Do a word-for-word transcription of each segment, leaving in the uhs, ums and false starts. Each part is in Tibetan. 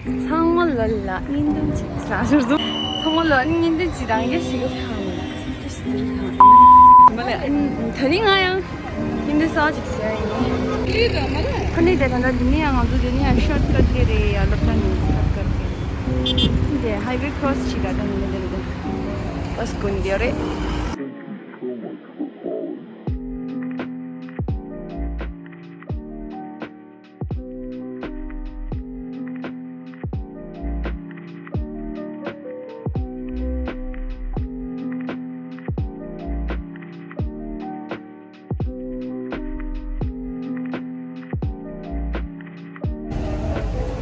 ཚང་མ་ལ་ལ་བརྙན་ཐུང་ཅིག་ཟ་ཞོར་དུ། ཚང་མ་ལ་བརྙན་ཐུང་ཅིག་རང་རྒྱལ་ཞིག་གི་ཁ་མ་ལ་ཅིག་ཅིག་ཟེར་ཁ་མ་ལ། ད་རིང་ང་ཡང་བརྙན་ཐུང་གསར་པ་ཅིག་བཟོས་ཡིན། ཁ་ནས་དེ་ད་ལྟ་འདི་ནས་ཡང་ང་ཚོ་འདི་ནས་ཡང་ཤོར་ཀཊ་ལས་རེད། ཡ་སློབ་གྲྭ་ནས་ཤོར་ཀཊ་ལས་རེད། དེ་ཧའི་ཝེ་ཁྲོ་སི་ཅིག་ག་ད་ནི་མི་འདི་རེད། བ་སི་ཀུན་དེ་རེད།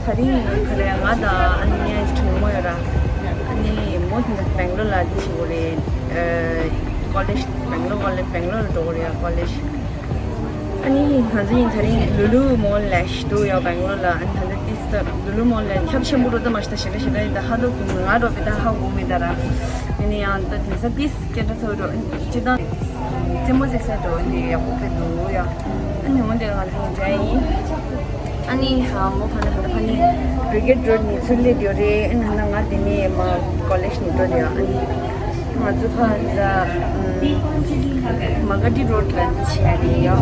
ད་རིང་ཁ་ལས་ང་དང་ཨ་ནི་ངའི་གྲོགས་མོ་ཡོད་ར། ཨ་ནི་མོ་དེ་འདྲ་སྦེང་ལོར་ལ་དེ་བྱེད་དགོས་རེད། ཨ་ཀོ་ལེཇ་སྦེང་ལོར་ཀོ་ལེཇ་སྦེང་ལོར་ལ་འགྲོ་དགོས་རེད་ཡ་ཀོ་ལེཇ། ཨ་ནི་ང་ཚོ་ཡིན་ད་རིང་ལུ་ལུ་མོལ་ལ་ཞིག་འདུག་ཡ་སྦེང་ལོར་ལ། ཨ་ནི་ད་ལྟ་ཏིས་ད་ལུ་ལུ་མོལ་ལ་ཁྱབ་ཆེན་པོ་འགྲོ་ད་མ་ཤི་ད་ཞེ་དྲག་ཞེ་དྲག་ཡིན་ད་ཧ་དོ་གུ་ང་འགྲོ་པའི་ད་ཧ་གོ་མེད་ད་ར། ཨ་ནི་ཡང་ད་དེང་སང་ཏིས་སྐད་གྲགས་ཚ་བོ་འགྲོ་ཨ་ནི་སྤྱི་བཏང་རྩེད་མོ་རྩེ་ས་འགྲོ་ཨ་ནི་ཡག་པོ་དཔེ་འདུག་ཡ། ཨ་ནི་འོན་ཏེ་ང་ཚོ་འདྲ་ཡིན། ཨ་ནི་ཧ་མོ་ཕ་ན་ཧ་ད་ཕ་ནི་བྷི་རི་གེཌ་རོཌ་ནས་ཚུར་སླེབས་ཡོད་རེད། ཨ་ནི་ཧ་ན་ང་དེ་ནས་མ་ཀོ་ལེཇ་ནས་འགྲོ་དེ་ཡ། ཨ་ནི་ང་ཚོ་ཕ་ད་མ་ག་ཏི་རོཌ་ལ་འདི་བྱེད་ཡ་རེད་ཡ།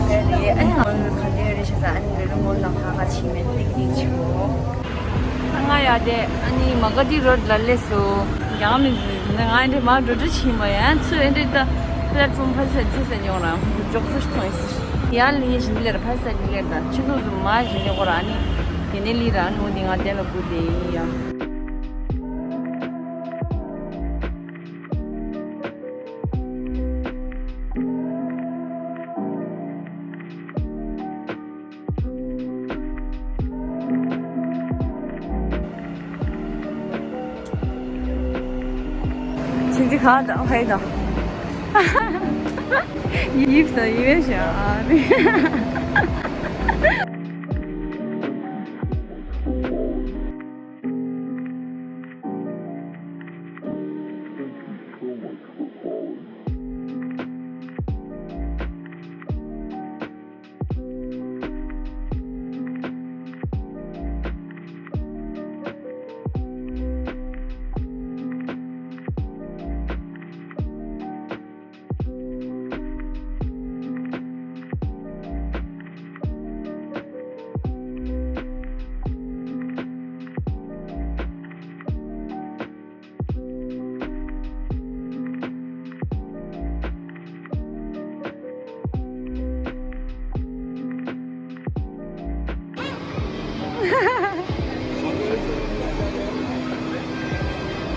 རེད་རེད། ཨ་ནི་ང་ཚོ་ག་འདྲ་རེད་ཤག་ས། ཨ་ནི་རི་རི་མོལ་ནང་ཁ་ཁ་ཕྱིན་མེད་ཏིག་ཏིག་བྱེད་གོ། ང་ཡ་དེ་ཨ་ནི་མ་ག་ཏི་རོཌ་ལ་སླེབས་སོང་། རྒྱང་མི་འདུག་ང་འདི་མ་འགྲོ་འགྲོ་ཕྱིན་པ་ཡང་ཚུར་ཨེ་འདྲ་ད་པི་ལེཊ་ཕོམ་ཕར་ཚུར་ཚུར་ཟེར་མྱོང་ར་མགྱོགས་ཚུར་ཐོན་ཡིན། ཡར་ལི་ཞིམ་ལེར་ཕར་ས་ལི་ལེར་ད་ཆུ་ཚོད་གསུམ་མ་ཞིག་ཉོ་གོ་ར། ཨ་ནི་དེ་ནས་ལི་ར་ཨ་ནི་འོ་འདི་ང་དེ་ལ་སྒུག་དེ་ཡིན་ཡ། ཁྱེད་ཀྱི་ཁ་དང་ཧེ་དང་། ཡིབ་སོང་ཡིབ་བྱ་རེད།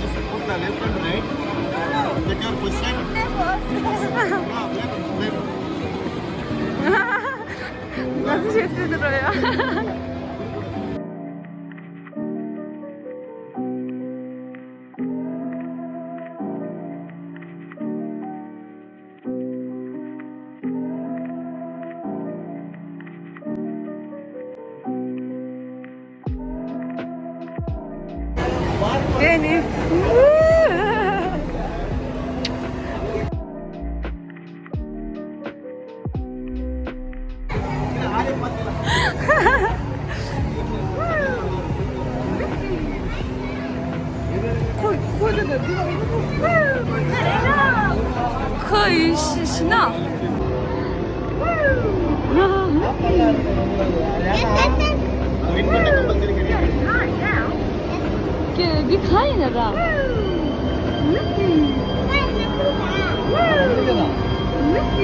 Just put the left and right. Get your position. Ah, left, left. ང་ཚོ་ཆབ་སྲིད་དུ་འགྲོ་ཡ། དེ་ནི། ཁོ་ཡི་ཤི་ཤི་ན། ཀྱེ་འདི་ག་ཡིན་ན་ར།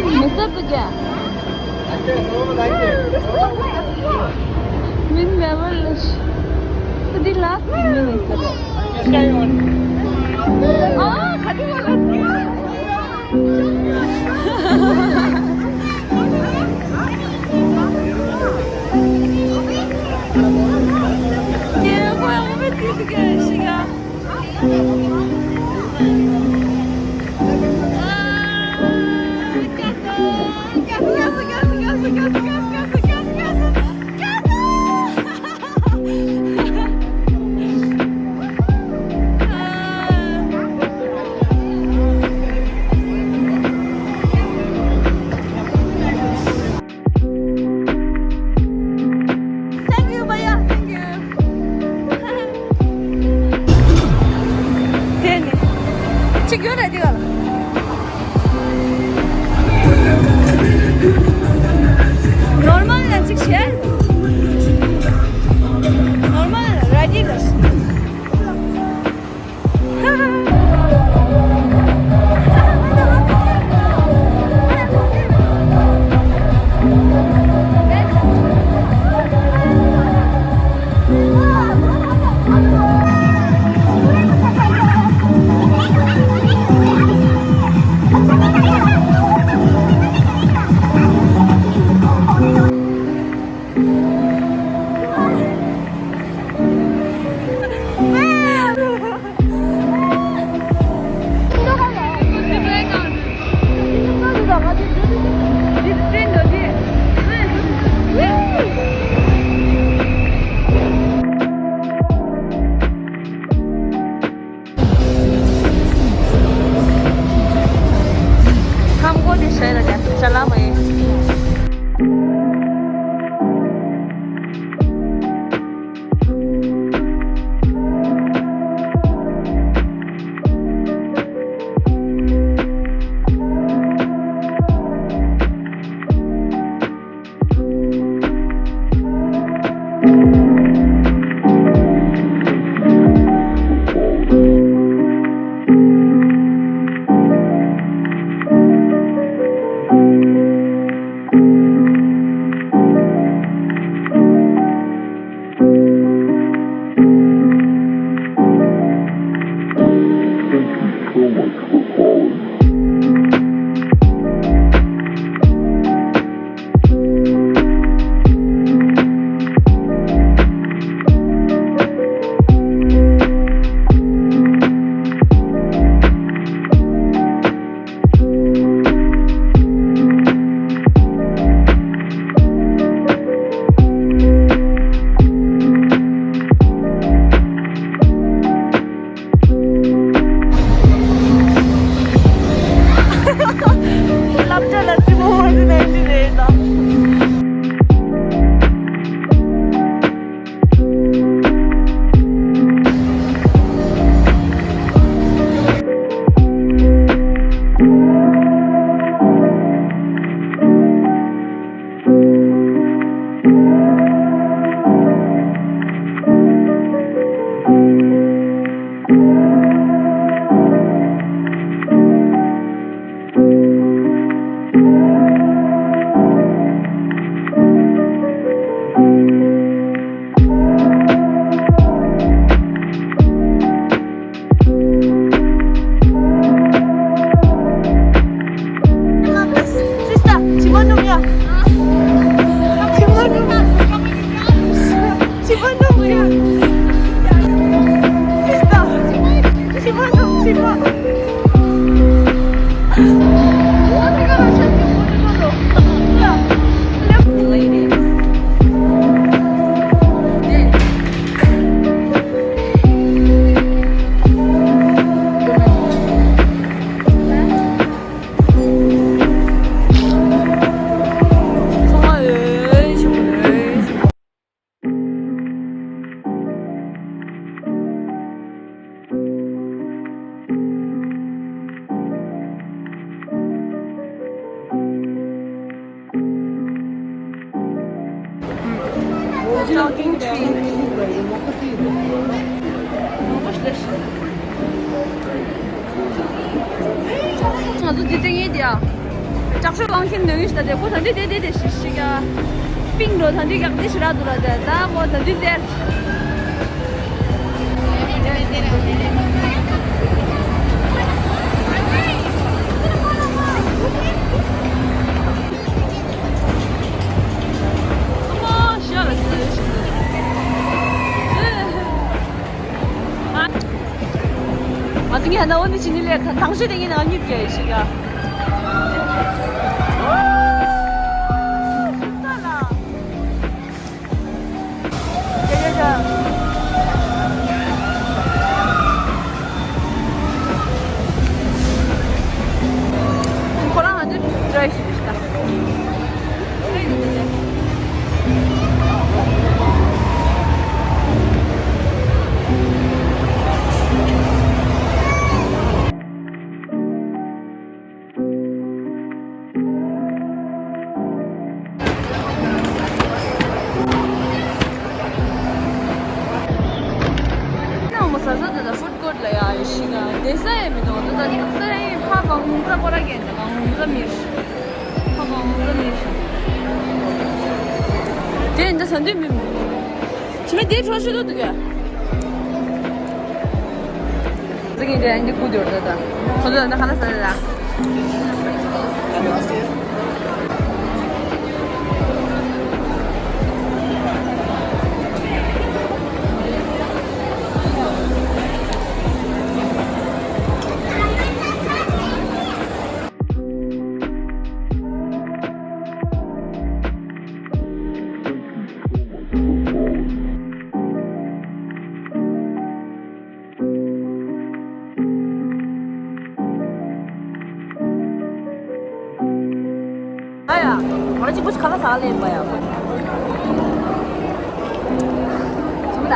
མི་སྲིད་པ་ཀྱ། མིན་མེ་བར་ལ་ཤི། འདི་ལ་སི་མིན་ཡིན་ས་རེད། ཨ་ག་དུས་ལ་སི། Thank you, Baya. Thank you. ང་ཚོ་འདི་ལྟ་ངེས་དེ་ཡ། ལྕགས་ཤོག་གླང་ཤིང་ནང་ཡོད་ཤི་ད་དེ་ཁོ་ད་འདི་དེ་དེ་དེ་ཤི་ཤི་ག་པིང་འགྲོ་ད་འདི་ག་འདི་ཤི་ར་འདུག་ལ་དེ་ད་ཁོ་ད་འདི་ཟེར། ང་ཚོ་ངའི་ཧ་ན་འོ་ནི་ཕྱི་ནི་ལས་དང་ཤོས་དེ་ངའི་ནང་གཉིས་བརྒྱ་ཡི་ཤི་ག་ཁོ་རང་ང་ཚོ་འདྲ་ཞིག་རེད་ཤག་ནང་མོ་ཟ་ཟ་དེ་ད་ཧྥུཌ་ཀོརཊ་ལ་ཡ་ཡོད་ཤི་ག་དེ་ས་ཡི་མི་འདུག་དེ་ད་ས་ཡི་ཕ་གང་ཙ་པོ་ར་གན་ད་གང་ཙ་མི་ཤི་ཕ་གང་ཙ་མི་ཤི་དེ་འདི་ས་འདི་མི་མི་ཆི་མེད་དེ་གྲོ་ཤི་དུ་འདུག་ག་ཙི་གི་དེ་འདི་ཀུ་དུར་ད་ད་ཁོ་ཚོ་ད་ཁ་ན་ས་ད། ཨ་ཡ། ང་གཅིག་པུ་ཞིག་ཁ་ལག་ཟ་ལེན་པ་ཡ། ཞིམ་ད།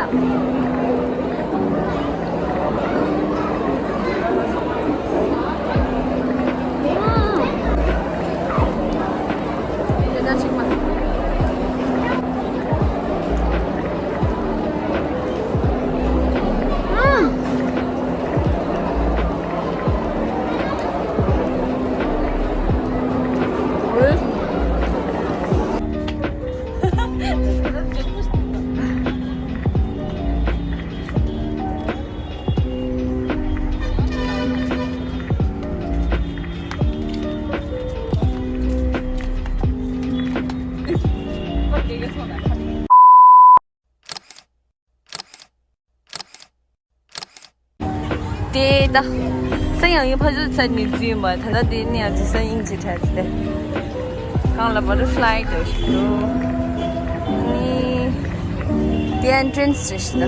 དེ་ད། སང་ཡང་ཡིན་ཕ་ཇོ་ཚ་ནི་རྫུན་མ་ད་ལྟ་དེ་ནི་ཡང་ཅི་སང་ཡིན་ཅི་ཐལ་ཏེ། གང་ལ་བ་ཊར་ཕ་ལའི་འདྲ་ཞིག་འདུག་ནི། དེ་ཨེན་ཊྲན་སི་རེད་ཤི་ད།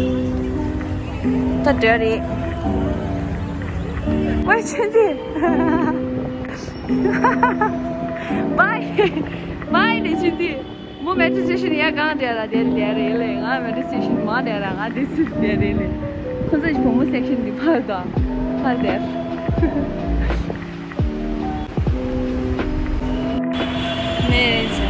ད་འདྲ་རེད། ཝེ་ཆེན་ཏི། བའི། བའི་ནི་ཆེན་ཏི། མོ་མེ་ཊྲོ་སི་ཊེ་ཤན་ཡ་གང་དེ་ལ་དེ་དེ་རེད་ལེ། ང་མེ་ཊྲོ་སི་ཊེ་ཤན་མ་དེ་ར་ང་དེ་སི་དེ་རེད་ལེ། ཁོ་ཚོ་ཞིག་བུ་མོ་སེག་ཤན་འདི་ཕར་དང་ཕར་དེར། ནས་